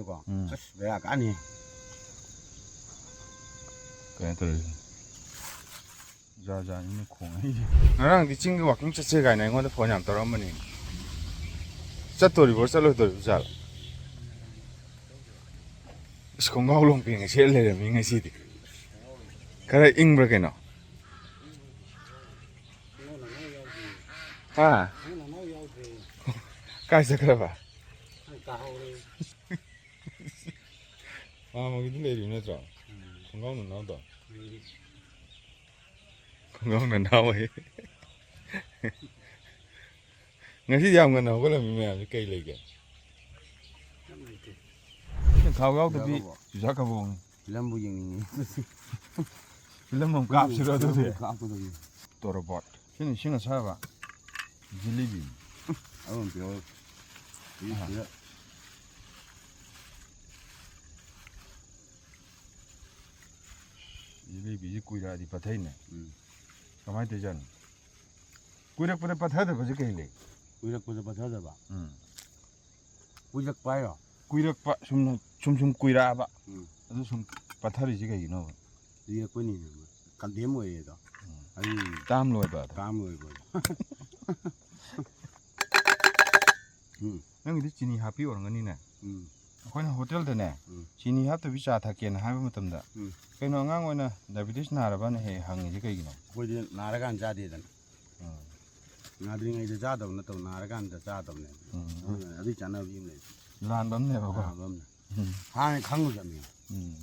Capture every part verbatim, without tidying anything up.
ꯀꯣ꯫ ꯎꯝ꯫ ꯑꯁ, ꯕꯦꯔꯥ ꯀꯥꯅꯤ꯫ ꯀꯩꯅꯣ ꯇꯧꯔꯤꯁꯦ꯫ ꯖꯥ ꯖꯥꯅꯤꯅꯦ ꯈꯣꯡꯉꯛꯏꯁꯦ꯫ ꯉꯔꯥꯡꯗꯤ ꯆꯤꯡꯒꯤ walking ꯆꯠꯁꯦ ꯀꯥꯏꯅ ꯑꯩꯉꯣꯟꯗ phone ꯌꯥꯝ ꯇꯧꯔꯛꯑꯝꯕꯅꯦ꯫ ꯆꯠꯇꯣꯔꯤꯕꯣ ꯆꯠꯂꯣꯏꯗꯣꯔꯤꯕꯣ ꯖꯥꯠꯂꯣ? ꯑꯁ, ꯈꯣꯡꯒ꯭ꯔꯥꯎ ꯂꯣꯡꯄꯦꯟꯒ ꯁꯦꯠ ꯂꯩꯔꯝꯃꯤ ꯉꯁꯤꯗꯤ꯫ ꯈꯔ ꯏꯪꯕ꯭ꯔꯥ ꯀꯩꯅꯣ? ꯍꯥ? ꯀꯥꯏ ꯆꯠꯈ꯭ꯔꯕ? ꯃꯥꯝꯃꯒꯤꯗꯤ ꯂꯩꯔꯤꯕ ꯅꯠꯇ꯭ꯔꯣ? ꯎꯝ꯫ ꯈꯣꯡꯒ꯭ꯔꯥꯎ ꯅꯅꯥꯎꯗꯣ? ꯎꯝ꯫ ꯈꯣꯡꯒ꯭ꯔꯥꯎ ꯅꯅꯥꯎ ꯑꯌꯦ꯫ ꯉꯁꯤꯗꯤ ꯌꯥꯝ ꯉꯟꯅ ꯍꯧꯒꯠꯂꯝꯃꯤ ꯃꯌꯥꯝꯁꯦ ꯀꯩ ꯂꯩꯒꯦ? ꯀꯩꯝ ꯂꯩꯇꯦ꯫ ꯊꯥꯎ ꯌꯥꯎꯗꯕꯤ ꯆꯨꯖꯥꯛ ꯀꯕꯣꯛ꯫ ꯆꯨꯖꯥꯛ ꯀꯕꯣꯛꯅꯤ꯫ ꯐꯤꯂꯝꯕꯨ ꯌꯦꯡꯅꯤꯡꯉꯤ꯫ ꯐꯤꯂꯝ ꯑꯃ ꯀꯥꯞꯁꯤꯔꯣ ꯑꯗꯨꯗꯤ? ꯐꯤꯂꯝ ꯀꯥꯞꯀꯗꯕꯅꯤ꯫ ꯇꯣꯔꯣꯕꯣꯠ꯫ ꯁꯤꯅ ꯏꯁꯤꯡ ꯑꯁꯥꯕ꯫ ꯖꯤꯂꯤꯕꯤ꯫ ꯑꯗꯨꯝ ꯄꯤꯔꯛꯑꯣ꯫ ꯑꯥ꯫ ꯁꯤꯗ꯫ ꯖꯤꯂꯤꯕꯤꯁꯤ ꯀꯨꯏꯔꯛꯑꯗꯤ ꯄꯠꯊꯩꯅꯦ꯫ ꯎꯝ꯫ ꯀꯃꯥꯏꯅ ꯇꯧꯔꯤꯖꯥꯠꯅꯣ? ꯀꯨꯏꯔꯛꯄꯗ ꯄꯠꯊꯗꯕꯁꯦ ꯀꯩ ꯂꯩ? ꯀꯨꯏꯔꯛꯄꯗ ꯄꯠꯊꯗꯕ? ꯎꯝ꯫ ꯀꯨꯏꯔꯛꯄ ꯍꯥꯏꯔꯣ? ꯀꯨꯏꯔꯛꯄ, ꯁꯨꯝ, ꯁꯨꯝ, ꯁꯨꯝ ꯀꯨꯏꯔꯛꯑꯕ꯫ ꯎꯝ꯫ ꯑꯗꯨ ꯁꯨꯝ ꯄꯠꯊꯔꯤꯁꯦ ꯀꯩꯒꯤꯅꯣꯕ? ꯀꯨꯏꯔꯛꯄꯅꯤꯅꯦ꯫ Condemn ꯑꯣꯏꯔꯦꯗꯣ꯫ ꯎꯝ꯫ ꯑꯗꯨꯒꯤ ꯇꯥꯝ ꯂꯣꯏꯕ ꯑꯗꯣ꯫ ꯇꯥꯝ ꯂꯣꯏꯕ ꯑꯗꯣ꯫ ꯎꯝ꯫ ꯅꯪꯒꯤꯗꯤ ꯆꯤꯅꯤ ꯍꯥꯞꯄꯤ ꯑꯣꯏꯔꯝꯒꯅꯤꯅꯦ꯫ ꯎꯝ꯫ ꯑꯩꯈꯣꯏꯅ ꯍꯣꯇꯦꯜꯗꯅꯦ, ꯎꯝ꯫ ꯆꯤꯅꯤ ꯍꯥꯞꯇꯕꯤ ꯆꯥ ꯊꯛꯀꯦꯅ ꯍꯥꯏꯕ ꯃꯇꯝꯗ, ꯎꯝ꯫ ꯀꯩꯅꯣ ꯑꯉꯥꯡ ꯑꯣꯏꯅ diabetes ꯅꯥꯔꯕꯅ ꯍꯦꯛ ꯍꯦꯛ ꯍꯪꯉꯤꯁꯦ ꯀꯩꯒꯤꯅꯣ? ꯑꯩꯈꯣꯏꯗꯤ ꯅꯥꯔꯀꯥꯟ ꯆꯥꯗꯦꯗꯅ꯫ ꯎꯝ꯫ ꯅꯥꯗ꯭ꯔꯤꯉꯩꯗ ꯆꯥꯗꯕ ꯅꯠꯇꯕ, ꯅꯥꯔꯀꯥꯟꯗ ꯆꯥꯗꯕꯅꯦ꯫ ꯎꯝ꯫ ꯑꯗꯨꯅ ꯑꯗꯨꯒꯤ ꯆꯥꯅꯕꯤ ꯑꯃ ꯂꯩ꯫ ꯂꯥꯟꯕ ꯑꯃꯅꯦꯕꯀꯣ꯫ ꯂꯥꯟꯕ ꯑꯃꯅꯦ꯫ ꯎꯝ꯫ ꯍꯥꯟꯅ ꯈꯪꯉꯨꯗꯕꯅꯤ꯫ ꯎꯝ꯫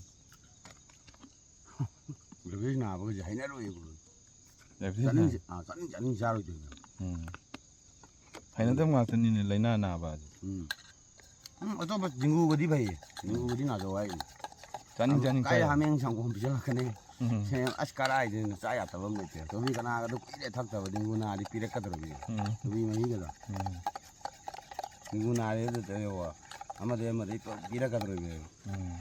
Diabetes ꯅꯥꯕꯒꯁꯦ ꯍꯩꯅꯔꯣꯏꯕ꯫ Diabetes ꯆꯥꯅꯤꯡ-, ꯅꯥ- ꯑꯥ, ꯆꯥꯅꯤꯡ ꯆꯥꯅꯤꯡ ꯆꯥꯔꯣꯏꯗꯣꯏꯅꯦ꯫ ꯎꯝ꯫ ꯍꯩꯅꯗꯕ ꯉꯥꯛꯇꯅꯤꯅꯦ ꯂꯥꯏꯅꯥ ꯅꯥꯕ ꯍꯥꯏꯁꯦ꯫ ꯎꯝ꯫ ꯎꯝ, ꯑꯇꯣꯞꯄ ꯗꯦꯡꯒꯨꯒꯗꯤ ꯐꯩꯌꯦ꯫ ꯗꯦꯡꯒꯨꯒꯗꯤ ꯅꯥꯖꯧ ꯍꯥꯏꯔꯤꯅꯦ꯫ ꯆꯥꯅꯤꯡ ꯆꯥꯅꯤꯡ ꯀꯥꯏ ꯆꯥꯏ꯫ ꯍꯥꯃꯦꯡ ꯁꯪꯒꯣꯝ ꯄꯤꯖꯜꯂꯛꯀꯅꯤ꯫ ꯎꯝ꯫ ꯁꯦ, ꯑꯁ, ꯀꯔꯥꯏꯗꯩꯅꯣ, ꯆꯥ ꯌꯥꯗꯕ ꯑꯃ ꯂꯩꯇꯦ꯫ ꯊꯣꯏꯕꯤ ꯀꯅꯥꯒꯗꯣ ꯀꯨꯏꯔꯦ ꯊꯛꯇꯕ, ꯗꯦꯡꯒꯨ ꯅꯥꯔꯗꯤ ꯄꯤꯔꯛꯀꯗꯧꯔꯤꯕꯅꯤ꯫ ꯎꯝ꯫ ꯊꯣꯏꯕꯤ ꯃꯍꯤꯒꯗꯣ꯫ ꯎꯝ꯫ ꯗꯦꯡꯒꯨ ꯅꯥꯔꯦ ꯑꯗꯨꯗ ꯌꯦꯡꯉꯣ, ꯑꯃꯗꯩ ꯑꯃꯗꯩ ꯄꯨꯂꯞ ꯄꯤꯔꯛꯀꯗꯧꯔꯤꯕꯅꯦꯕ꯫ ꯎꯝ꯫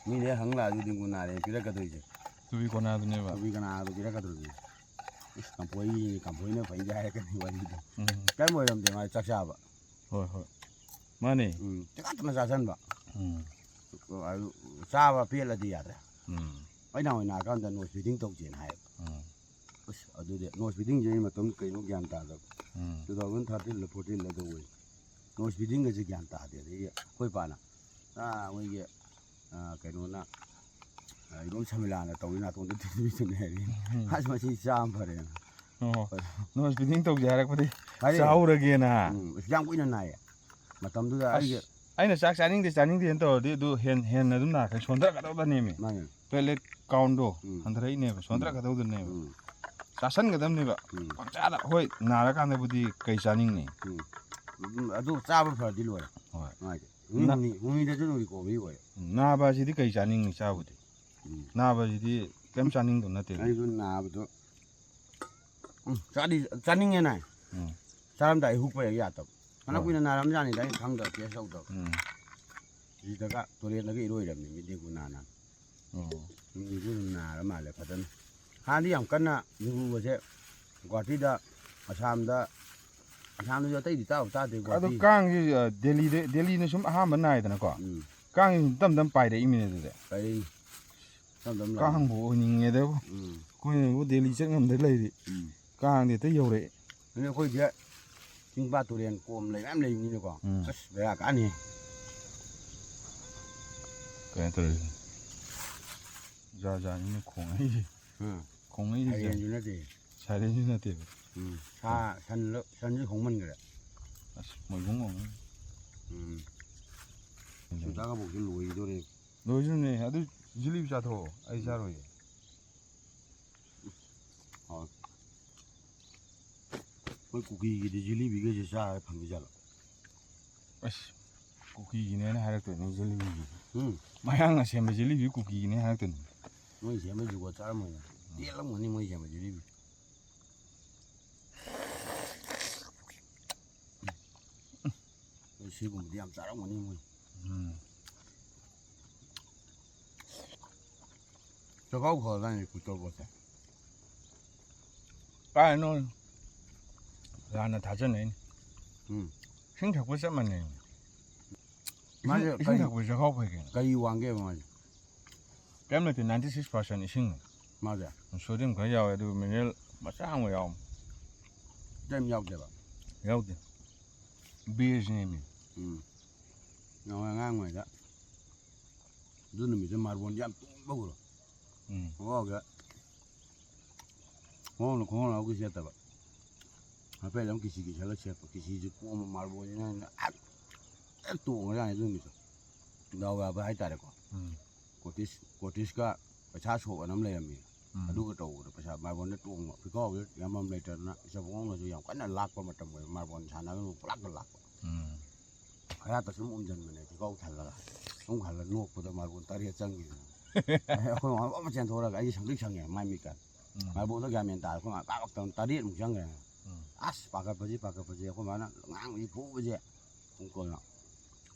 ꯃꯤꯗꯩ ꯍꯪ ꯂꯥꯛꯑꯁꯨ ꯗꯦꯡꯒꯨ ꯅꯥꯔꯦ ꯄꯤꯔꯛꯀꯗꯣꯏꯁꯦ꯫ ꯊꯣꯏꯕꯤ ꯀꯣꯅꯥꯗꯨꯅꯦꯕ꯫ ꯊꯣꯏꯕꯤ ꯀꯅꯥꯒꯗꯣ ꯄꯤꯔꯛꯀꯗꯧꯔꯤꯕꯅꯤ꯫ ꯏꯁ, ꯀꯝꯐꯣꯏ, ꯀꯝꯐꯣꯏꯅ ꯐꯩꯒ ꯍꯥꯏꯔꯛꯀꯅꯤ ꯋꯥꯔꯤꯗꯣ꯫ ꯎꯝ꯫ ꯀꯔꯤꯝ ꯑꯣꯏꯔꯝꯗꯦ ꯃꯥꯗꯤ ꯆꯥꯛ ꯆꯥꯕ꯫ ꯍꯣꯏ, ꯍꯣꯏ꯫ ꯃꯥꯅꯦ꯫ ꯎꯝ, ꯇꯤꯡꯈꯠꯇꯅ ꯆꯥꯁꯟꯕ꯫ ꯎꯝ꯫ ꯑꯗꯨ ꯆꯥꯕ ꯄꯦꯜꯂꯗꯤ ꯌꯥꯗ꯭ꯔꯦ꯫ ꯎꯝ꯫ ꯑꯩ ꯅꯍꯥꯟꯋꯥꯏ ꯅꯥꯔꯀꯥꯟꯗ ꯅꯣꯁ ꯐꯤꯗꯤꯡ ꯇꯧꯁꯦꯅ ꯍꯥꯏꯌꯦꯕ꯫ ꯎꯝ꯫ ꯑꯁ ꯑꯗꯨꯗꯤ ꯅꯣꯁ ꯐꯤꯗꯤꯡꯁꯦ ꯑꯩ ꯃꯇꯝ ꯀꯩꯅꯣ ꯒ꯭ꯌꯥꯟ ꯇꯥꯗꯕ꯫ ꯎꯝ꯫ ꯇꯨ ꯊꯥꯎꯖꯟ ꯊꯥꯔꯇꯤꯟꯂ ꯐꯣꯔꯇꯤꯟꯂ ꯑꯗꯨ ꯑꯣꯏ꯫ ꯅꯣꯁ ꯐꯤꯗꯤꯡꯒꯁꯦ ꯒ꯭ꯌꯥꯟ ꯇꯥꯗꯦ꯫ ꯑꯗꯒꯤ ꯑꯩꯈꯣꯏ ꯏꯄꯥꯅ ꯑꯥ ꯃꯣꯏꯒꯤ ꯑꯥ ꯀꯩꯅꯣꯅ ꯑꯥ ꯏꯕꯣꯝ ꯁꯃꯤꯂꯥꯅ ꯇꯧꯔꯤ ꯅꯥꯇꯣꯟꯗ ꯊꯤꯟꯕꯤꯗꯨꯅꯦ ꯍꯥꯏꯔꯤ꯫ ꯎꯝ꯫ ꯑꯁ ꯃꯁꯤ ꯆꯥꯝ ꯐꯔꯦꯅ꯫ ꯑꯣ꯫ ꯅꯣꯁ ꯐꯤꯗꯤꯡ ꯇꯧꯁꯦ ꯍꯥꯏꯔꯛꯄꯗꯤ ꯍꯥꯏꯔꯦ꯫ ꯆꯥꯍꯧꯔꯒꯦꯅ꯫ ꯎꯝ ꯑꯁ ꯌꯥꯝ ꯀꯨꯏꯅ ꯅꯥꯏꯌꯦ꯫ ꯃꯇꯝꯗꯨꯗ ꯑꯩꯒꯤ ꯑꯁ ꯑꯩꯅ ꯆꯥꯛ ꯆꯥꯅꯤꯡꯗꯦ ꯆꯥꯅꯤꯡꯗꯦꯅ ꯇꯧꯔꯗꯤ ꯑꯗꯨ ꯍꯦꯟ ꯍꯦꯟꯅ ꯑꯗꯨꯝ ꯅꯥꯔꯛꯀꯅꯤ, ꯁꯣꯟꯊꯔꯛꯀꯗꯧꯗꯅꯦꯃꯤ꯫ ꯃꯥꯅꯦ꯫ ꯄ꯭ꯂꯦꯠꯂꯦꯠ ꯀꯥꯎꯟꯗꯣ ꯎꯝ꯫ ꯍꯟꯊꯔꯛꯏꯅꯦꯕ, ꯁꯣꯟꯊꯔꯛꯀꯗꯧꯗꯅꯦꯕ꯫ ꯎꯝ ꯆꯥꯁꯟꯒꯗꯕꯅꯦꯕ꯫ ꯎꯝ꯫ ꯄꯪꯆꯥꯗ ꯍꯣꯏ ꯅꯥꯔꯀꯥꯟꯗꯕꯨꯗꯤ ꯀꯩ ꯆꯥꯅꯤꯡꯅꯤ? ꯎꯝ꯫ ꯑꯗꯨꯝ ꯑꯗꯨ ꯆꯥꯕ ꯐꯔꯗꯤ ꯂꯣꯏꯔꯦ꯫ ꯍꯣꯏ꯫ ꯅꯨꯃꯤꯠ ꯅ- ꯍꯨꯝꯅꯤ ꯍꯨꯝꯅꯤꯗꯁꯨ ꯑꯗꯨꯝ ꯔꯤꯀꯣꯚꯔꯤ ꯑꯣꯏꯔꯦ꯫ ꯎꯝ, ꯅꯥꯕ ꯍꯥꯏꯁꯤꯗꯤ ꯀꯩ ꯆꯥꯅꯤꯡꯅꯤ ꯆꯥꯕꯨꯗꯤ? ꯎꯝ꯫ ꯅꯥꯕ ꯍꯥꯏꯁꯤꯗꯤ ꯀꯩꯝ ꯆꯥꯅꯤꯡꯗꯧ ꯅꯠꯇꯦ꯫ ꯑꯩꯁꯨ ꯅꯥꯕꯗꯣ ꯎꯝ ꯆꯥꯗꯤ ꯆꯥꯅꯤꯡꯉꯦꯅ꯫ ꯎꯝ꯫ ꯆꯥꯔꯝꯗꯥꯏ ꯍꯨꯛꯄ ꯍꯦꯛ ꯌꯥꯗꯕ꯫ ꯐꯅ ꯍꯣꯏ꯫ ꯀꯨꯏꯅ ꯅꯥꯔꯝꯖꯥꯠꯅꯤꯗ ꯑꯩꯅ ꯈꯪꯗꯕ ꯇꯦꯁ ꯇꯧꯗꯕ꯫ ꯎꯝ꯫ ꯁꯤꯗꯒ ꯇꯨꯔꯦꯟꯗꯒ ꯏꯔꯣꯏꯔꯝꯃꯤ ꯃꯤ ꯗꯦꯡꯒꯨ ꯅꯥ ꯅꯥ꯫ ꯑꯣ꯫ ꯃꯤꯁꯨ ꯑꯗꯨꯝ ꯅꯥꯔ ꯃꯥꯜꯂꯦ ꯐꯖꯅ꯫ ꯍꯥꯟꯅꯗꯤ ꯌꯥꯝ ꯀꯟꯅ ꯗꯦꯡꯒꯨꯒꯁꯦ ꯒꯨꯍꯥꯇꯤꯗ, ꯑꯁꯥꯝꯗ, ꯑꯁꯥꯝꯗꯁꯨ ꯑꯇꯩꯗꯤ ꯇꯥꯕꯨ ꯇꯥꯗꯦ ꯑꯗꯣ ꯒꯨꯍꯥꯇꯤ꯫ ꯀꯥꯡꯁꯤ ꯑ, ꯗꯦꯜꯂꯤꯗ, ꯗꯦꯜꯂꯤꯅ ꯁꯨꯝ ꯑꯍꯥꯟꯕ ꯅꯥꯏꯗꯅꯀꯣ꯫ ꯎꯝ꯫ ꯀꯥꯡꯁꯤ ꯁꯨꯝ ꯇꯞ ꯇꯞ ꯄꯥꯏꯔꯛꯏꯃꯤꯅꯦ ꯑꯗꯨꯗꯤ꯫ ꯀꯔꯤ? ꯇꯞ ꯇꯞꯅ ꯂꯥꯛꯑꯦ꯫ ꯀꯥꯡꯕꯨ ꯑꯣꯏꯅꯤꯡꯉꯦꯗꯕꯨ꯫ ꯎꯝ꯫ ꯑꯩꯈꯣꯏꯅꯕꯨ ꯗꯦꯜꯂꯤ ꯆꯠ ꯉꯝꯗ ꯂꯩꯔꯤ꯫ ꯎꯝ꯫ ꯀꯥꯡꯗꯤ ꯍꯦꯛꯇ ꯌꯧꯔꯛꯑꯦ꯫ ꯑꯗꯨꯅ ꯑꯩꯈꯣꯏꯁꯦ ꯆꯤꯡ ꯄꯥꯠ ꯇꯨꯔꯦꯟ ꯀꯣꯝ ꯂꯩ ꯃꯌꯥꯝ ꯂꯩꯕꯅꯤꯅꯀꯣ꯫ ꯎꯝ꯫ ꯑꯁ ꯕꯦꯔꯥ ꯀꯥꯅꯤ꯫ ꯀꯩꯅꯣ ꯇꯧꯔꯤꯁꯦ꯫ ꯖꯥ ꯖꯥꯅꯤꯅꯦ ꯈꯣꯡꯉꯛꯏꯁꯦ꯫ ꯎꯝ꯫ ꯈꯣꯡꯉꯛꯏꯁꯦ꯫ ꯍꯌꯦꯡꯁꯨ ꯅꯠꯇꯦ꯫ ꯁꯥꯏꯔꯦꯟꯁꯨ ꯅꯠꯇꯦꯕ꯫ ꯎꯝ꯫ ꯁꯥ ꯁꯟ ꯁꯟꯁꯨ ꯍꯣꯡꯃꯟꯈ꯭ꯔꯦ꯫ ꯑꯁ ꯃꯣꯏꯕꯨꯡ ꯑꯣꯏꯅꯤ꯫ ꯎꯝ꯫ ꯆꯨꯖꯥꯛ ꯀꯕꯣꯛꯁꯦ ꯂꯣꯏꯈꯤꯗꯣꯔꯦ꯫ ꯂꯣꯏꯁꯤꯅꯦ ꯑꯗꯨ ꯖꯤꯂꯤꯕꯤ ꯆꯥꯊꯣꯛꯑꯣ ꯑꯩ ꯆꯥꯔꯣꯏꯌꯦ꯫ ꯍꯣꯏ꯫ ꯑꯩꯈꯣꯏ ꯀꯨꯀꯤꯒꯤꯗꯤ ꯖꯤꯂꯤꯕꯤꯒꯁꯦ ꯆꯥꯔ ꯐꯪꯗꯣꯏꯖꯥꯠꯂꯣ? ꯑꯁ ꯀꯨꯀꯤꯒꯤꯅꯦꯅ ꯍꯥꯏꯔꯛꯇꯣꯏꯅꯦ ꯖꯤꯂꯤꯕꯤꯒꯤ꯫ ꯎꯝ꯫ ꯃꯌꯥꯡꯅ ꯁꯦꯝꯕ ꯖꯤꯂꯤꯕꯤ ꯀꯨꯀꯤꯒꯤꯅꯦ ꯍꯥꯏꯔꯛꯇꯣꯏꯅꯦ꯫ ꯃꯣꯏ ꯁꯦꯝꯕ ꯖꯨꯒꯣꯠ ꯆꯥꯔꯝꯃꯣꯏꯅ꯫ ꯇꯦꯜꯂꯝꯒꯅꯤ ꯃꯣꯏ ꯁꯦꯝꯕ ꯖꯤꯂꯤꯕꯤ꯫ ꯁꯤꯒꯨꯝꯕꯗꯤ ꯌꯥꯝ ꯆꯥꯔꯝꯒꯅꯤ ꯃꯣꯏ꯫ ꯎꯝ꯫ ꯆꯥꯛꯈꯥꯎ ꯐꯗꯥꯏꯅꯦ ꯀꯨꯇꯣꯔꯕꯣꯠꯁꯦ꯫ ꯀꯥꯏꯅꯣ ꯂꯥꯟꯅ ꯊꯥꯖꯅꯩꯅꯤ꯫ ꯎꯝ꯫ ꯏꯁꯤꯡ ꯊꯛꯄ ꯆꯞ ꯃꯥꯟꯅꯩ꯫ ꯃꯥꯁꯦ ꯏꯁꯤꯡ ꯀꯔꯤ ꯊꯛꯄꯁꯦ ꯆꯥꯛꯈꯥꯎ ꯐꯩ ꯀꯩꯅꯣ? ꯀꯔꯤ ꯋꯥꯡꯒꯦꯕ ꯃꯥꯁꯦ? ꯀꯩꯝ ꯂꯩꯇꯦ, ꯅꯥꯏꯟꯇꯤ ꯁꯤꯛꯁ ꯄꯥꯔꯁꯦꯟ ꯏꯁꯤꯡ꯫ ꯃꯥꯁꯦ ꯁꯣꯗꯤꯌꯝ ꯈꯔ ꯌꯥꯎꯋꯦ, ꯑꯗꯨꯒ ꯃꯤꯅꯔꯦꯜ ꯃꯆꯥ ꯑꯃ ꯌꯥꯎꯋꯦ꯫ ꯀꯩꯝ ꯌꯥꯎꯗꯦꯕ꯫ ꯌꯥꯎꯗꯦ꯫ ꯕꯦꯖꯅꯦꯃꯤ꯫ ꯎꯝ꯫ ꯅꯍꯥꯟꯋꯥꯏ ꯑꯉꯥꯡ ꯑꯣꯏꯉꯩꯗ ꯑꯗꯨ ꯅꯨꯃꯤꯠꯇ ꯃꯥꯔꯕꯣꯟꯁꯦ ꯌꯥꯝ ꯇꯣꯡꯕ ꯎꯔꯣ꯫ ꯎꯝ꯫ ꯈꯣꯡꯒ꯭ꯔꯥꯎꯒ ꯈꯣꯡꯒ꯭ꯔꯥꯎꯅ ꯈꯣꯡꯒ꯭ꯔꯥꯎ ꯂꯧꯒꯦ ꯁꯦꯠꯇꯕ꯫ ꯍꯥꯏꯐꯦꯠ ꯑꯗꯨꯝ ꯀꯤꯁꯤ ꯀꯤꯁꯜꯂ ꯁꯦꯠꯄ꯫ ꯀꯤꯁꯤꯁꯦ ꯀꯣꯝꯕ ꯃꯥꯔꯕꯣꯜꯁꯤꯅ ꯍꯦꯟꯅ ꯍꯦꯛ ꯇꯣꯡꯉꯖꯥꯠꯅꯤ ꯑꯗꯨ ꯅꯨꯃꯤꯠꯇꯣ꯫ ꯗꯥꯎ ꯌꯥꯕ ꯍꯥꯏꯇꯥꯔꯦꯀꯣ꯫ ꯎꯝ꯫ ꯀꯣꯇꯤꯁ ꯀꯣꯇꯤꯁꯀ ꯄꯩꯁꯥ ꯁꯣꯛ ꯑꯅ ꯑꯃ ꯂꯩꯔꯝꯃꯤ꯫ ꯎꯝ꯫ ꯑꯗꯨꯒ ꯇꯧꯕꯗ ꯄꯩꯁꯥ ꯃꯥꯔꯕꯣꯜꯗ ꯇꯣꯡꯕ꯫ ꯐꯤꯈꯥꯎꯁꯦ ꯌꯥꯝꯐꯝ ꯂꯩꯇꯗꯅ ꯏꯆꯥꯕꯨꯡꯅꯁꯨ ꯌꯥꯝ ꯀꯟꯅ ꯂꯥꯛꯄ ꯃꯇꯝ ꯑꯣꯏꯕ, ꯃꯥꯔꯕꯣꯜ ꯁꯥꯟꯅꯒꯅꯨ ꯄꯨꯂꯥꯛꯇ ꯂꯥꯛꯄ꯫ ꯎꯝ꯫ ꯈꯔꯥꯛꯇ ꯁꯨꯝ ꯎꯝꯁꯤꯟꯕꯅꯦ ꯐꯤꯈꯥꯎ ꯊꯜꯂꯒ꯫ ꯁꯨꯝ ꯈꯜꯂ ꯅꯣꯛꯄꯗ ꯃꯥꯔꯕꯣꯜ ꯇꯔꯦꯠ ꯆꯪꯈꯤꯗꯅ꯫ ꯑꯩꯈꯣꯏ ꯃꯃꯥ ꯑꯃ ꯆꯦꯟꯊꯣꯔꯒ ꯑꯩꯁꯦ ꯁꯪꯇ꯭ꯔꯤꯛ ꯁꯪꯉꯦ ꯃꯥꯏ ꯃꯤꯠꯀ꯫ ꯎꯝ꯫ ꯃꯥꯔꯕꯣꯜꯗ ꯒ꯭ꯌꯥꯟ ꯃꯦꯟ ꯇꯥꯔꯦ ꯑꯩꯈꯣꯏ ꯃꯥ ꯀꯥꯞ ꯇꯧꯔ ꯇꯔꯦꯠꯃꯨꯛ ꯆꯪꯈ꯭ꯔꯦ꯫ ꯎꯝ꯫ ꯑꯁ ꯄꯥꯈꯠꯄꯁꯤ ꯄꯥꯈꯠꯄꯁꯤ ꯑꯩꯈꯣꯏ ꯃꯥꯅ ꯑꯉꯥꯡꯁꯤ ꯐꯨꯕꯁꯦ꯫ ꯁꯨꯝ ꯀꯣꯟꯅ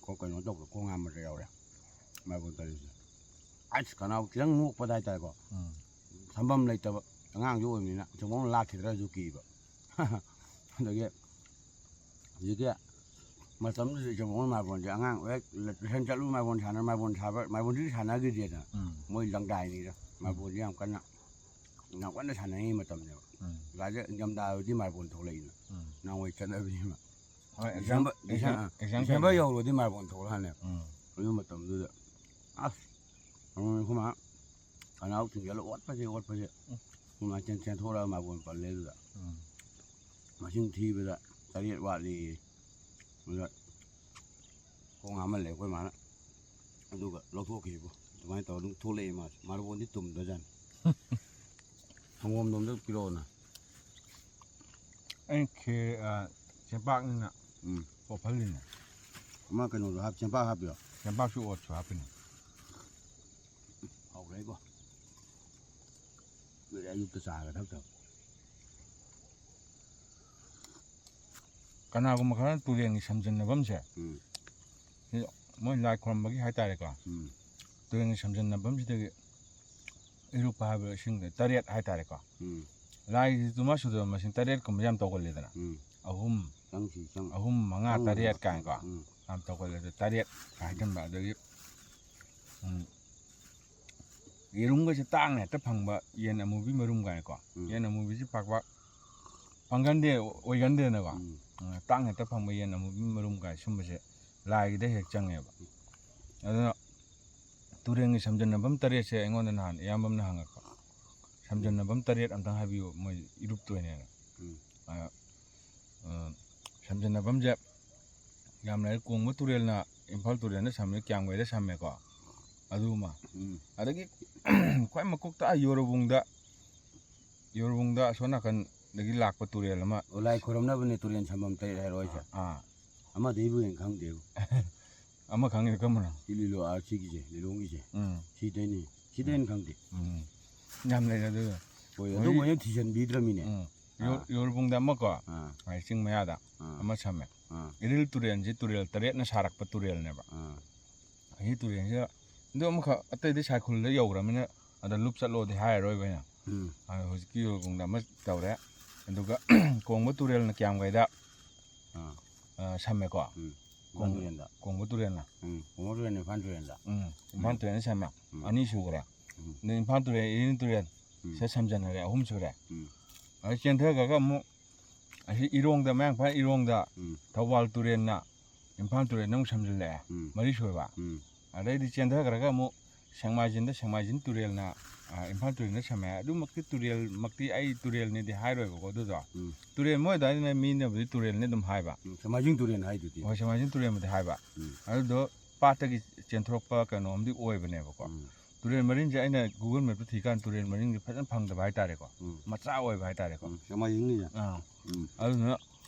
ꯀꯣ- ꯀꯩꯅꯣ ꯇꯧꯕꯗ ꯈꯣꯡ ꯍꯥꯝꯕꯗ ꯌꯥꯎꯔꯦ ꯃꯥꯔꯕꯣꯜ ꯇꯔꯦꯠꯁꯦ꯫ ꯑꯁ ꯈꯅꯥꯎ ꯈꯤꯇꯪ ꯅꯣꯛꯄꯗ ꯍꯥꯏꯇꯥꯔꯦꯀꯣ꯫ ꯎꯝ꯫ ꯁꯝꯐꯝ ꯂꯩꯇꯕ ꯑꯉꯥꯡꯁꯨ ꯑꯣꯏꯕꯅꯤꯅ ꯆꯨꯝꯕ ꯑꯃ ꯂꯥꯛꯈꯤꯗ꯭ꯔꯁꯨ ꯀꯤꯕ꯫ ꯑꯗꯒꯤ ꯍꯧꯖꯤꯛꯀꯤ ꯃꯇꯝꯗꯨꯗ ꯏꯆꯝꯕꯣꯡ ꯃꯥꯔꯕꯣꯜꯁꯦ ꯑꯉꯥꯡ ꯍꯦꯛ ꯇꯨꯏꯁꯟ ꯆꯠꯂꯨ ꯃꯥꯔꯕꯣꯜ ꯁꯥꯟꯅ ꯃꯥꯔꯕꯣꯜ ꯁꯥꯕ ꯃꯥꯔꯕꯣꯜꯁꯤ ꯁꯥꯟꯅꯈꯤꯗꯦꯗꯅ꯫ ꯎꯝ꯫ ꯃꯣꯏ ꯂꯪꯗꯥꯏꯅꯤꯗ ꯃꯥꯔꯕꯣꯜꯁꯦ ꯌꯥꯝ ꯀꯟꯅ ꯌꯥꯝ ꯀꯟꯅ ꯁꯥꯟꯅꯉꯩ ꯃꯇꯝꯅꯦꯕ꯫ ꯎꯝ꯫ ꯍꯧꯖꯤꯛ ꯏꯪꯊꯝꯊꯥ ꯑꯣꯏꯔꯗꯤ ꯃꯥꯔꯕꯣꯜ ꯊꯣꯛꯂꯛꯏꯅ꯫ ꯎꯝ꯫ ꯅꯍꯥꯟꯋꯥꯏ ꯆꯠꯅꯕꯤꯅꯦꯕ꯫ ꯍꯣꯏ, exam- ꯗꯤꯁꯦꯝꯕꯔ ꯗꯤꯁꯦꯝ- exam- exam ꯗꯤꯁꯦꯝꯕꯔ ꯀꯩꯅꯣ? ꯌꯧꯔꯗꯤ ꯃꯥꯔꯕꯣꯜ ꯊꯣꯛꯂꯛꯑꯅꯦꯕ꯫ ꯎꯝ꯫ ꯑꯗꯨ ꯃꯇꯝꯗꯨꯗ ꯑꯁ ꯑꯩꯈꯣꯏ ꯃꯥ ꯈꯅꯥꯎ ꯊꯤꯡꯖꯤꯜꯂ ꯑꯣꯠꯄꯁꯦ ꯑꯣꯠꯄꯁꯦ꯫ ꯑꯩꯈꯣꯏ ꯃꯥ ꯆꯦꯟ ꯆꯦꯟꯊꯣꯔꯛꯑꯒ ꯃꯥꯔꯕꯣꯜ ꯄꯜꯂꯦ ꯑꯗꯨꯗ꯫ ꯎꯝ꯫ ꯃꯁꯤꯡ ꯊꯤꯕꯗ ꯇꯔꯦꯠ ꯋꯥꯠꯂꯤ꯫ ꯑꯗꯨꯗ ꯈꯣꯡ ꯍꯥꯝꯍꯜꯂꯦ ꯑꯩꯈꯣꯏ ꯃꯥꯅ꯫ ꯑꯗꯨꯒ ꯂꯧꯊꯣꯛꯈꯤꯕ꯫ ꯑꯗꯨꯃꯥꯏꯅ ꯇꯧꯔ ꯑꯗꯨꯝ ꯊꯣꯛꯂꯛꯑꯦ ꯃꯥꯁꯦ꯫ ꯃꯥꯔꯕꯣꯜꯗꯤ ꯇꯨꯝꯗꯖꯥꯠꯅꯤ꯫ ꯁꯪꯒꯣꯝꯗꯣ ꯑꯝꯇ ꯄꯤꯔꯛꯑꯣꯅ꯫ ꯑꯩ ꯈꯦ-, ꯑ, ꯆꯦꯡꯄꯥꯛꯅꯤꯅ ꯎꯝ꯫ ꯄꯣꯞꯍꯜꯂꯤꯅꯦ꯫ ꯑꯃ ꯀꯩꯅꯣꯗꯣ ꯍꯥꯞ ꯆꯦꯡꯄꯥꯛ ꯍꯥꯞꯄꯤꯔꯣ? ꯆꯦꯡꯄꯥꯛꯁꯨ ꯑꯣꯠꯁꯨ ꯍꯥꯞꯄꯤꯅꯦ꯫ ꯍꯥꯎꯈ꯭ꯔꯦꯀꯣ꯫ ꯀꯨꯏꯔꯦ ꯑꯌꯨꯛꯇ ꯆꯥꯒ ꯊꯛꯇꯕ꯫ ꯀꯅꯥꯒꯨꯝꯕ ꯈꯔ ꯇꯨꯔꯦꯟꯒꯤ ꯁꯝꯖꯟꯅꯐꯝꯁꯦ, ꯎꯝ꯫ ꯁꯤ ꯃꯣꯏ ꯂꯥꯏ ꯈꯨꯔꯝꯕꯒꯤ ꯍꯥꯏꯇꯥꯔꯦꯀꯣ, ꯎꯝ꯫ ꯇꯨꯔꯦꯟꯒꯤ ꯁꯝꯖꯟꯅꯐꯝꯁꯤꯗꯒꯤ ꯏꯔꯨꯞꯄ ꯍꯥꯏꯕ ꯏꯁꯤꯡꯗ ꯇꯔꯦꯠ ꯍꯥꯏꯇꯥꯔꯦꯀꯣ꯫ ꯎꯝ꯫ ꯂꯥꯏꯒꯤꯗꯨꯃ ꯁꯨꯗꯕ ꯃꯁꯤꯡ ꯇꯔꯦꯠꯀꯨꯝꯕ ꯌꯥꯝ ꯇꯧꯒꯜꯂꯤꯗꯅ꯫ ꯎꯝ꯫ ꯑꯍꯨꯝ, ꯆꯪꯁꯤ ꯆꯪ ꯑꯍꯨꯝ, ꯃꯉꯥ, ꯆꯪ- ꯇꯔꯦꯠ ꯀꯥꯏꯅꯀꯣ꯫ ꯎꯝ꯫ ꯌꯥꯝ ꯇꯧꯒꯜꯂꯦ ꯑꯗꯣ, ꯇꯔꯦꯠ ꯀꯥꯏ ꯍꯥꯏꯒꯟꯕ꯫ ꯑꯗꯒꯤ, ꯎꯝ, ꯌꯦꯔꯨꯝꯒꯁꯦ ꯇꯥꯡꯅ ꯍꯦꯛꯇ ꯐꯪꯕ, ꯌꯦꯟ ꯑꯃꯨꯕꯤ ꯃꯔꯨꯝ ꯀꯥꯏꯅꯀꯣ꯫ ꯎꯝ꯫ ꯌꯦꯟ ꯑꯃꯨꯕꯤꯁꯤ ꯄꯥꯛ ꯄꯥꯛ ꯐꯪꯒꯟꯗꯦ, ꯑꯣꯏꯒꯟꯗꯦꯅꯀꯣ꯫ ꯎꯝ꯫ ꯎꯝ, ꯇꯥꯡꯅ ꯍꯦꯛꯇ ꯐꯪꯕ ꯌꯦꯟ ꯑꯃꯨꯕꯤ ꯃꯔꯨꯝ ꯀꯥꯏ ꯁꯨꯝꯕꯁꯦ ꯂꯥꯏꯒꯤꯗ ꯍꯦꯛ ꯆꯪꯉꯦꯕ꯫ ꯑꯗꯨꯅ ꯇꯨꯔꯦꯟꯒꯤ ꯁꯝꯖꯟꯅꯐꯝ ꯇꯔꯦꯠꯁꯦ ꯑꯩꯉꯣꯟꯗ ꯅꯍꯥꯟ ꯏꯌꯥꯝꯕ ꯑꯃꯅ ꯍꯪꯉꯛꯄ꯫ "ꯁꯝꯖꯟꯅꯐꯝ ꯇꯔꯦꯠ ꯑꯝꯇꯪ ꯍꯥꯏꯕꯤꯌꯨ, ꯃꯣꯏ ꯏꯔꯨꯞꯇ ꯑꯣꯏꯅ"꯫ ꯎꯝ꯫ ꯑꯗ, ꯑ, ꯁꯝꯖꯟꯅꯐꯝꯁꯦ ꯌꯥꯝ ꯂꯩꯔꯦ꯫ ꯀꯣꯡꯕ ꯇꯨꯔꯦꯜꯅ ꯏꯝꯐꯥꯜ ꯇꯨꯔꯦꯜꯗ ꯁꯝꯃꯦ, ꯀ꯭ꯌꯥꯝꯒꯩꯗ ꯁꯝꯃꯦꯀꯣ, ꯑꯗꯨꯃ꯫ ꯎꯝ꯫ ꯑꯗꯒꯤ ꯈ꯭ꯋꯥꯏ ꯃꯀꯣꯛꯇ ꯑꯥ ꯌꯣꯔꯕꯨꯡꯗ, ꯌꯣꯔꯕꯨꯡꯗ ꯑꯁꯣꯝ ꯅꯥꯀꯟꯗꯒꯤ ꯂꯥꯛꯄ ꯇꯨꯔꯦꯜ ꯑꯃ꯫ ꯑꯣ, ꯂꯥꯏ ꯈꯣꯏꯔꯝꯅꯕꯅꯦ ꯇꯨꯔꯦꯜ ꯁꯝꯕꯝ ꯇꯔꯦꯠ ꯍꯥꯏꯔꯣ ꯍꯥꯏꯁꯦ? ꯑꯥ꯫ ꯑꯃꯗꯩꯕꯨ ꯍꯦꯟꯅ ꯈꯪꯗꯦꯕꯨ꯫ ꯑꯃ ꯈꯪꯉꯤꯗꯣ ꯀꯔꯝꯕꯅꯣ? ꯁꯤ ꯂꯤꯂꯣ, ꯑꯥ, ꯁꯤꯒꯤꯁꯦ, ꯂꯤꯂꯣꯡꯒꯤꯁꯦ꯫ ꯎꯝ꯫ ꯁꯤꯗꯩꯅꯤ꯫ ꯁꯤꯗꯩ ꯍꯦꯟꯅ ꯈꯪꯗꯦ꯫ ꯎꯝ꯫ ꯌꯥꯝ ꯂꯩꯔꯦ ꯑꯗꯨꯗꯣ꯫ ꯍꯣꯏ, ꯍꯣꯏ꯫ ꯑꯗꯨ ꯃꯣꯏꯅ ꯊꯤꯖꯤꯟꯕꯤꯗ꯭ꯔꯃꯤꯅꯦ꯫ ꯎꯝ꯫ ꯌꯣ-, ꯑꯥ꯫ ꯌꯣꯔꯕꯨꯡꯗ ꯑꯃꯀꯣ, ꯑꯥ꯫ ꯍꯥꯏ, ꯆꯤꯡ ꯃꯌꯥꯗ ꯑꯥ꯫ ꯑꯃ ꯁꯝꯃꯦ꯫ ꯑꯥ꯫ ꯏꯔꯤꯜ ꯇꯨꯔꯦꯜꯁꯤ ꯇꯨꯔꯦꯜ ꯇꯔꯦꯠꯅ ꯁꯥꯔꯛꯄ ꯇꯨꯔꯦꯜꯅꯦꯕ꯫ ꯑꯥ꯫ ꯑꯁꯤ ꯇꯨꯔꯦꯜꯁꯤꯗ, ꯑꯗꯨ ꯑꯃꯈꯛ, ꯑꯇꯩꯗꯤ ꯁꯥꯏꯈꯨꯜꯗ ꯌꯧꯈ꯭ꯔꯃꯤꯅ ꯑꯗ ꯂꯨꯞ ꯆꯠꯂꯣꯗꯤ ꯍꯥꯏꯔꯔꯣꯏꯕ ꯑꯩꯅ꯫ ꯎꯝ꯫ ꯑꯗꯣ ꯍꯧꯖꯤꯛꯀꯤ ꯌꯣꯔꯕꯨꯡꯗ ꯑꯃ ꯇꯧꯔꯦ꯫ ꯑꯗꯨꯒ ꯀꯣꯡꯕ ꯇꯨꯔꯦꯜꯅ ꯀ꯭ꯌꯥꯝꯒꯩꯗ, ꯑꯥ꯫ ꯑ, ꯁꯝꯃꯦꯀꯣ꯫ ꯎꯝ꯫ ꯏꯝꯐꯥꯜ ꯀꯣꯡ-, ꯇꯨꯔꯦꯜꯗ꯫ ꯀꯣꯡꯕ ꯇꯨꯔꯦꯜꯅ꯫ ꯎꯝ, ꯀꯣꯡꯕ ꯇꯨꯔꯦꯜꯅ ꯏꯝꯐꯥꯜ ꯇꯨꯔꯦꯜꯗ꯫ ꯎꯝ, ꯏꯝꯐꯥꯜ ꯎꯝ꯫ ꯇꯨꯔꯦꯜꯅ ꯁꯝꯃꯦ꯫ ꯎꯝ꯫ ꯑꯅꯤ ꯁꯨꯈ꯭ꯔꯦ꯫ ꯎꯝ꯫ ꯑꯗꯩ ꯏꯝꯐꯥꯜ ꯇꯨꯔꯦꯜ, ꯏꯔꯤꯜ ꯇꯨꯔꯦꯜ ꯎꯝ꯫ ꯁꯤꯗ ꯁꯝꯖꯟꯅꯔꯦ, ꯑꯍꯨꯝ ꯁꯨꯔꯦ꯫ ꯎꯝ꯫ ꯑꯗꯩ ꯆꯦꯟꯊꯈ꯭ꯔꯒ ꯑꯃꯨꯛ ꯑꯁꯤ ꯏꯔꯣꯡꯗ, ꯃꯌꯥꯡꯐꯥꯟ ꯏꯔꯣꯡꯗ ꯎꯝ꯫ ꯊꯧꯕꯥꯜ ꯇꯨꯔꯦꯜꯅ ꯏꯝꯐꯥꯜ ꯇꯨꯔꯦꯜꯗ ꯑꯃꯨꯛ ꯁꯝꯖꯤꯜꯂꯛꯑꯦ, ꯎꯝ꯫ ꯃꯔꯤ ꯁꯨꯔꯕ꯫ ꯎꯝ꯫ ꯑꯗꯩꯗꯤ ꯆꯦꯟꯊꯈ꯭ꯔꯒ ꯑꯃꯨꯛ ꯁꯦꯡꯃꯥꯏꯖꯤꯟꯗ, ꯁꯦꯡꯃꯥꯏꯖꯤꯟ ꯇꯨꯔꯦꯜꯅ, ꯑ, ꯏꯝꯐꯥꯜ ꯇꯨꯔꯦꯜꯗ ꯁꯝꯃꯦ꯫ ꯑꯗꯨꯃꯛꯇꯤ ꯇꯨꯔꯦꯜꯃꯛꯇꯤ ꯑꯩ ꯇꯨꯔꯦꯜꯅꯤꯗꯤ ꯍꯥꯏꯔꯣꯏꯕꯀꯣ ꯑꯗꯨꯗꯣ꯫ ꯎꯝ꯫ ꯇꯨꯔꯦꯜ ꯃꯣꯏ ꯑꯗꯨꯋꯥꯏꯗꯅ ꯃꯤꯅꯕꯨꯗꯤ ꯇꯨꯔꯦꯜꯅꯤ ꯑꯗꯨꯝ ꯍꯥꯏꯕ꯫ ꯎꯝ, ꯁꯦꯡꯃꯥꯏꯖꯤꯡ ꯇꯨꯔꯦꯜ ꯍꯥꯏꯗꯨꯗꯤ꯫ ꯍꯣꯏ, ꯁꯦꯡꯃꯥꯏꯖꯤꯡ ꯇꯨꯔꯦꯜꯕꯨꯗꯤ ꯍꯥꯏꯕ꯫ ꯎꯝ꯫ ꯑꯗꯨꯗꯣ ꯄꯥꯠꯇꯒꯤ ꯆꯦꯟꯊꯣꯔꯛꯄ ꯀꯩꯅꯣꯝꯗꯤ ꯑꯣꯏꯕꯅꯦꯕꯀꯣ꯫ ꯎꯝ꯫ ꯇꯨꯔꯦꯜ ꯃꯔꯤꯟꯁꯦ ꯑꯩꯅ Google Mapꯇ ꯊꯤꯀꯥꯟꯗ ꯇꯨꯔꯦꯜ ꯃꯔꯤꯟꯁꯦ ꯐꯖꯅ ꯐꯪꯗꯕ ꯍꯥꯏꯇꯥꯔꯦꯀꯣ꯫ ꯎꯝ꯫ ꯃꯆꯥ ꯑꯣꯏꯕ ꯍꯥꯏꯇꯥꯔꯦꯀꯣ꯫ ꯎꯝ, ꯁꯦꯡꯃꯥꯏꯖꯤꯡꯒꯤꯁꯦ꯫ ꯑꯥ꯫ ꯎꯝ꯫ ꯑꯗꯨꯗꯨꯅ,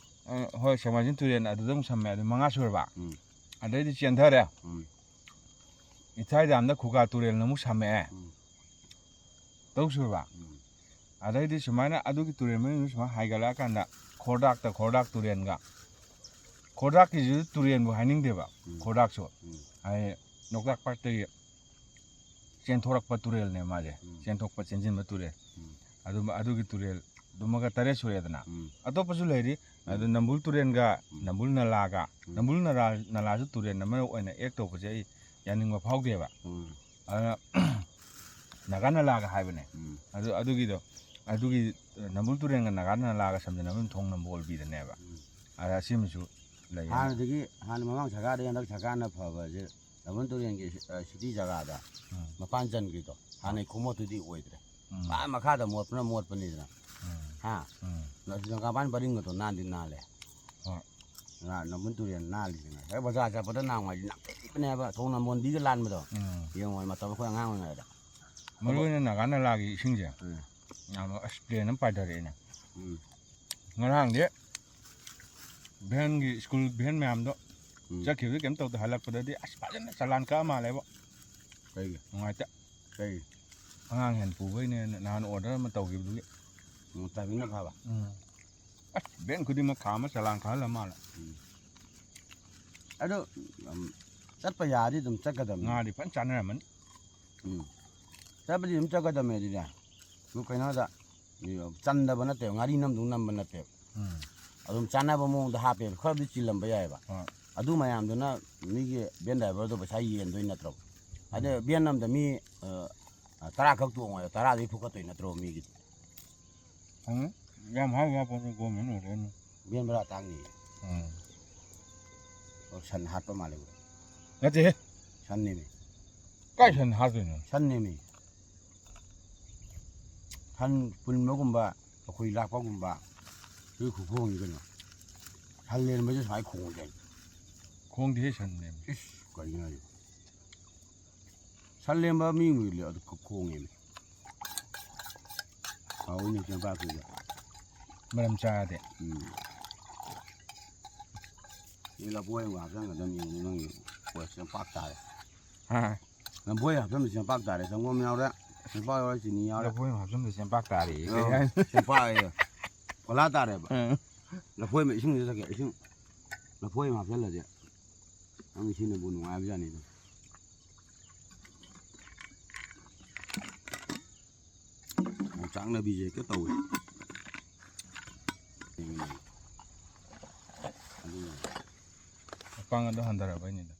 ꯑ, ꯍꯣꯏ, ꯁꯦꯡꯃꯥꯏꯖꯤꯡ ꯇꯨꯔꯦꯜ ꯑꯗꯨꯗ ꯑꯃꯨꯛ ꯁꯝꯃꯦ, ꯑꯗꯨ ꯃꯉꯥ ꯁꯨꯔꯕ꯫ ꯎꯝ꯫ ꯑꯗꯩꯗꯤ ꯆꯦꯟꯊꯔꯦ꯫ ꯎꯝ꯫ ꯏꯊꯥꯏ ꯗꯥꯝꯗ ꯈꯨꯒꯥ ꯇꯨꯔꯦꯜꯅ ꯑꯃꯨꯛ ꯁꯝꯃꯛꯑꯦ꯫ ꯎꯝ꯫ ꯇꯔꯨꯛ ꯁꯨꯔꯕ꯫ ꯎꯝ꯫ ꯑꯗꯩꯗꯤ ꯁꯨꯃꯥꯏꯅ ꯑꯗꯨꯒꯤ ꯇꯨꯔꯦꯜ ꯃꯅꯨꯡꯗ ꯁꯨꯃꯥꯏꯅ ꯍꯥꯏꯒꯠꯂꯛꯑꯀꯥꯟꯗ ꯈꯣꯔꯗꯥꯛꯇ, ꯈꯣꯔꯗꯥꯛ ꯇꯨꯔꯦꯜꯒ, ꯈꯣꯔꯗꯥꯛꯀꯤꯁꯤꯁꯨ ꯇꯨꯔꯦꯜꯕꯨ ꯍꯥꯏꯅꯤꯡꯗꯦꯕ, ꯎꯝ꯫ ꯈꯣꯔꯗꯥꯛꯁꯨ꯫ ꯎꯝ꯫ ꯍꯥꯏꯗꯤ ꯂꯣꯛꯇꯥꯛ ꯄꯥꯠꯇꯒꯤ ꯆꯦꯟꯊꯣꯔꯛꯄ ꯇꯨꯔꯦꯜꯅꯦ ꯃꯥꯁꯦ꯫ ꯎꯝ꯫ ꯆꯦꯟꯊꯣꯛꯄ, ꯆꯦꯟꯁꯤꯟꯕ ꯇꯨꯔꯦꯜ꯫ ꯎꯝ꯫ ꯑꯗꯨꯝꯕ, ꯑꯗꯨꯒꯤ ꯇꯨꯔꯦꯜ ꯑꯗꯨꯃꯒ ꯇꯔꯦꯠ ꯁꯨꯔꯦꯗꯅ꯫ ꯎꯝ꯫ ꯑꯇꯣꯞꯄꯁꯨ ꯂꯩꯔꯤ꯫ ꯑꯗꯨ ꯅꯝꯕꯨꯜ ꯇꯨꯔꯦꯜꯒ ꯎꯝ꯫ ꯅꯝꯕꯨꯜ ꯅꯂꯥꯒ, ꯎꯝ꯫ ꯅꯝꯕꯨꯜ ꯅꯂꯥ, ꯅꯂꯥꯁꯨ ꯇꯨꯔꯦꯜ ꯑꯃ ꯑꯣꯏꯅ ꯑꯦꯛ ꯇꯧꯕꯁꯦ ꯑꯩ ꯌꯥꯅꯤꯡꯕ ꯐꯥꯎꯗꯦꯕ꯫ ꯎꯝ꯫ ꯑꯗꯨꯅ ꯅꯥꯒꯥ ꯅꯂꯥꯒ ꯍꯥꯏꯕꯅꯦ꯫ ꯎꯝ꯫ ꯑꯗꯨ, ꯑꯗꯨꯒꯤꯗꯣ, ꯑꯗꯨꯒꯤ ꯅꯝꯕꯨꯜ ꯇꯨꯔꯦꯜꯒ ꯅꯥꯒꯥ ꯅꯂꯥꯒ ꯁꯝꯖꯟꯅꯕ ꯊꯣꯡ ꯅꯝꯕꯣꯜꯕꯤꯗꯅꯦꯕ꯫ ꯎꯝ꯫ ꯑꯗ ꯑꯁꯤꯃꯁꯨ ꯂꯩ꯫ ꯍꯥꯟꯅꯗꯒꯤ, ꯍꯥꯟꯅ ꯃꯃꯥꯡ ꯁꯔꯀꯥꯔꯗꯒꯤ ꯍꯟꯗꯛ ꯁꯔꯀꯥꯔꯅ ꯐꯕꯁꯦ ꯅꯝꯕꯨꯜ ꯇꯨꯔꯦꯜꯒꯤ, ꯑ, ꯁꯤꯇꯤ ꯖꯒꯥꯗ ꯎꯝ꯫ ꯃꯄꯥꯟ ꯆꯟꯈ꯭ꯔꯤꯗꯣ ꯍꯥꯟꯅꯩ ꯈꯨꯃꯣꯠꯇꯨꯗꯤ ꯑꯣꯏꯗ꯭ꯔꯦ꯫ ꯎꯝ꯫ ꯑꯥ ꯃꯈꯥꯗ ꯃꯣꯠꯄꯅ ꯃꯣꯠꯄꯅꯤꯗꯅ꯫ ꯎꯝ꯫ ꯍꯥ? ꯎꯝ꯫ ꯅꯣꯡꯀꯥꯄꯥꯟ ꯄꯔꯤꯡꯒꯗꯣ ꯅꯥꯟꯗꯤ ꯅꯥꯜꯂꯦ꯫ ꯍꯣꯏ꯫ ꯅ-, ꯅꯝꯕꯨꯜ ꯇꯨꯔꯦꯜ ꯅꯥꯜꯂꯤꯁꯤꯅ꯫ ꯍꯦꯛ ꯕꯖꯥꯔ ꯆꯠꯄꯗ ꯅꯍꯥꯟꯋꯥꯏꯗꯤ ꯅꯥꯟꯊꯩꯕꯅꯦꯕ꯫ ꯊꯣꯡ ꯅꯝꯕꯣꯟꯕꯤꯒ ꯂꯥꯟꯕꯗꯣ꯫ ꯎꯝ꯫ ꯌꯦꯡꯉꯣ, ꯃꯇꯝ ꯑꯩꯈꯣꯏ ꯑꯉꯥꯡ ꯑꯣꯏꯔꯤꯉꯩꯗ꯫ ꯃꯔꯨ ꯑꯣꯏꯅ ꯅꯥꯒꯥ ꯅꯂꯥꯒꯤ ꯏꯁꯤꯡꯁꯦ ꯎꯝ꯫ ꯌꯥꯝꯅ ꯑꯁ ꯄ꯭ꯂꯦꯟ ꯑꯃ ꯄꯥꯏꯊꯔꯛꯑꯦꯅꯦ꯫ ꯎꯝ꯫ ꯉꯔꯥꯡꯗꯤ ꯚꯦꯟꯒꯤ, ꯁ꯭ꯀꯨꯜ ꯚꯦꯟ ꯃꯌꯥꯝꯗꯣ ꯎꯝ꯫ ꯆꯠꯈꯤꯕꯗꯤ ꯀꯩꯝ ꯇꯧꯗꯦ, ꯍꯜꯂꯛꯄꯗꯗꯤ ꯑꯁ ꯐꯖꯅ ꯆꯂꯥꯟ ꯀꯛꯑ ꯃꯥꯜꯂꯦꯕꯣ꯫ ꯀꯩꯒꯤ? ꯅꯨꯡꯉꯥꯏꯇꯦ꯫ ꯀꯩꯒꯤ? ꯑꯉꯥꯡ ꯍꯦꯟ ꯄꯨꯕꯩꯅꯦꯅ ꯅꯍꯥꯟ ꯑꯣꯔꯗꯔ ꯑꯃ ꯇꯧꯈꯤꯕꯗꯨꯒꯤ꯫ ꯎꯝ, timingꯅ ꯐꯕ꯫ ꯎꯝ꯫ ꯑꯁ ꯚꯦꯟ ꯈꯨꯗꯤꯡꯃꯛ ꯈꯥꯝꯃ ꯆꯂꯥꯟ ꯀꯛꯍꯜꯂ ꯃꯥꯜꯂꯦ꯫ ꯎꯝ꯫ ꯑꯗꯣ, ꯎꯝ, ꯆꯠꯄ ꯌꯥꯔꯗꯤ ꯑꯗꯨꯝ ꯆꯠꯀꯗꯕꯅꯤ꯫ ꯉꯥꯗꯤ ꯐꯖꯅ ꯆꯥꯅꯔꯝꯃꯅꯤ꯫ ꯎꯝ꯫ ꯆꯠꯄꯗꯤ ꯑꯗꯨꯝ ꯆꯠꯀꯗꯕꯅꯦ ꯑꯗꯨꯗꯤ꯫ ꯑꯗꯨ ꯀꯩꯅꯣꯗ, ꯆꯟꯗꯕ ꯅꯠꯇꯦꯕ, ꯉꯥꯔꯤ ꯅꯝꯗꯧ ꯅꯝꯕ ꯅꯠꯇꯦꯕ꯫ ꯎꯝ꯫ ꯑꯗꯨꯝ ꯆꯥꯅꯕ ꯃꯑꯣꯡꯗ ꯍꯥꯞꯄꯦꯕ, ꯈꯔꯕꯨꯗꯤ ꯆꯤꯜꯂꯝꯕ ꯌꯥꯏꯑꯕ꯫ ꯍꯣꯏ꯫ ꯑꯗꯨ ꯃꯌꯥꯝꯗꯨꯅ ꯃꯤꯒꯤ ꯚꯦꯟ ꯗ꯭ꯔꯥꯏꯚꯔꯗꯣ ꯄꯩꯁꯥ ꯌꯦꯟꯗꯣꯏ ꯅꯠꯇ꯭ꯔꯣ? ꯑꯗ ꯚꯦꯟ ꯑꯃꯗ ꯃꯤ, ꯑ, ꯇꯔꯥ ꯈꯛ ꯇꯣꯡꯉꯣꯏ, ꯇꯔꯥꯗꯒꯤ ꯐꯨꯀꯠꯇꯣꯏ ꯅꯠꯇ꯭ꯔꯣ ꯃꯤꯒꯤꯗꯤ? ꯎꯝ꯫ ꯌꯥꯝ ꯍꯥꯏ ꯌꯥꯄꯣꯠꯅꯤ, ꯒꯣꯔꯃꯦꯟ ꯑꯣꯏꯔꯦꯅ꯫ ꯚꯦꯟ ꯚꯔꯥ ꯇꯥꯡꯅꯤ꯫ ꯎꯝ꯫ ꯑꯣ, ꯁꯟ ꯍꯥꯠꯄ ꯃꯥꯜꯂꯦ ꯎꯔꯦ꯫ ꯅꯠꯇꯦꯍꯦ꯫ ꯁꯟꯅꯤꯅꯦ꯫ ꯀꯥꯏ ꯁꯟ ꯍꯥꯠꯇꯣꯏꯅꯣ? ꯁꯟꯅꯦꯃꯤ꯫ ꯁꯟ ꯄꯨꯟꯕꯒꯨꯝꯕ, ꯑꯩꯈꯣꯏ ꯂꯥꯛꯄꯒꯨꯝꯕ, ꯑꯗꯨꯒꯤ ꯈꯨꯈꯣꯡꯅꯤ ꯀꯩꯅꯣ꯫ ꯁꯟ ꯂꯦꯟꯕꯁꯦ ꯁꯨꯃꯥꯏꯅ ꯈꯣꯡꯉꯤ ꯀꯩꯅꯣ꯫ ꯈꯣꯡꯗꯦꯍꯦ ꯁꯟ ꯂꯦꯟꯕ꯫ ꯏꯁ, ꯀꯔꯤꯅꯣ ꯍꯥꯏꯁꯤꯕꯣ? ꯁꯟ ꯂꯦꯟꯕ ꯃꯤ ꯑꯃ ꯂꯦ-, ꯑꯗꯨ ꯈ-, ꯈꯣꯡꯉꯦꯃꯤ꯫ ꯍꯥꯎꯏꯅꯦ ꯆꯦꯡꯄꯥꯛꯇꯨꯗ꯫ ꯃꯔꯝ ꯆꯥꯗꯦ꯫ ꯎꯝ꯫ ꯁꯤ ꯂꯐꯣꯏ ꯑꯃꯨꯛ ꯍꯥꯞꯆꯤꯟꯒꯗꯕꯅꯤ, ꯅꯪꯒꯤ ꯄꯣꯠ ꯆꯦꯡꯄꯥꯛ ꯇꯥꯔꯦ꯫ ꯍꯥ? ꯂꯐꯣꯏ ꯍꯥꯞꯆꯤꯟꯕ ꯆꯦꯡꯄꯥꯛ ꯇꯥꯔꯦ꯫ ꯁꯪꯒꯣꯝ ꯌꯥꯎꯔꯦ, ꯆꯦꯡꯄꯥꯛ ꯌꯥꯎꯔꯦ, ꯆꯤꯅꯤ ꯌꯥꯎꯔꯦ꯫ ꯂꯐꯣꯏ ꯑꯃ ꯍꯥꯞꯆꯤꯟꯕꯗ ꯆꯦꯡꯄꯥꯛ ꯇꯥꯔꯦꯌꯦ꯫ ꯑ, ꯀꯩ ꯍꯥꯏꯅꯣ? ꯆꯦꯡꯄꯥꯛ ꯑꯌꯦ꯫ ꯀꯣꯂꯥ ꯇꯥꯔꯦꯕ꯫ ꯑ꯫ ꯂꯐꯣꯏ ꯑꯃ ꯏꯁꯤꯡꯁꯤꯗ ꯆꯠꯀꯦ, ꯏꯁꯤꯡ꯫ ꯂꯐꯣꯏ ꯑꯃ ꯍꯥꯞꯆꯤꯜꯂꯗꯤ ꯅꯪ ꯁꯤꯅꯕꯨ ꯅꯨꯡꯉꯥꯏꯕꯖꯥꯠꯅꯤꯗ꯫ ꯌꯣꯡꯆꯥꯛ ꯅꯥꯄꯤꯁꯦ ꯍꯦꯛꯇ ꯇꯧꯋꯦ꯫ ꯄꯥꯡꯒꯜꯗꯣ ꯍꯟꯊꯔꯕꯩꯅꯤꯗ꯫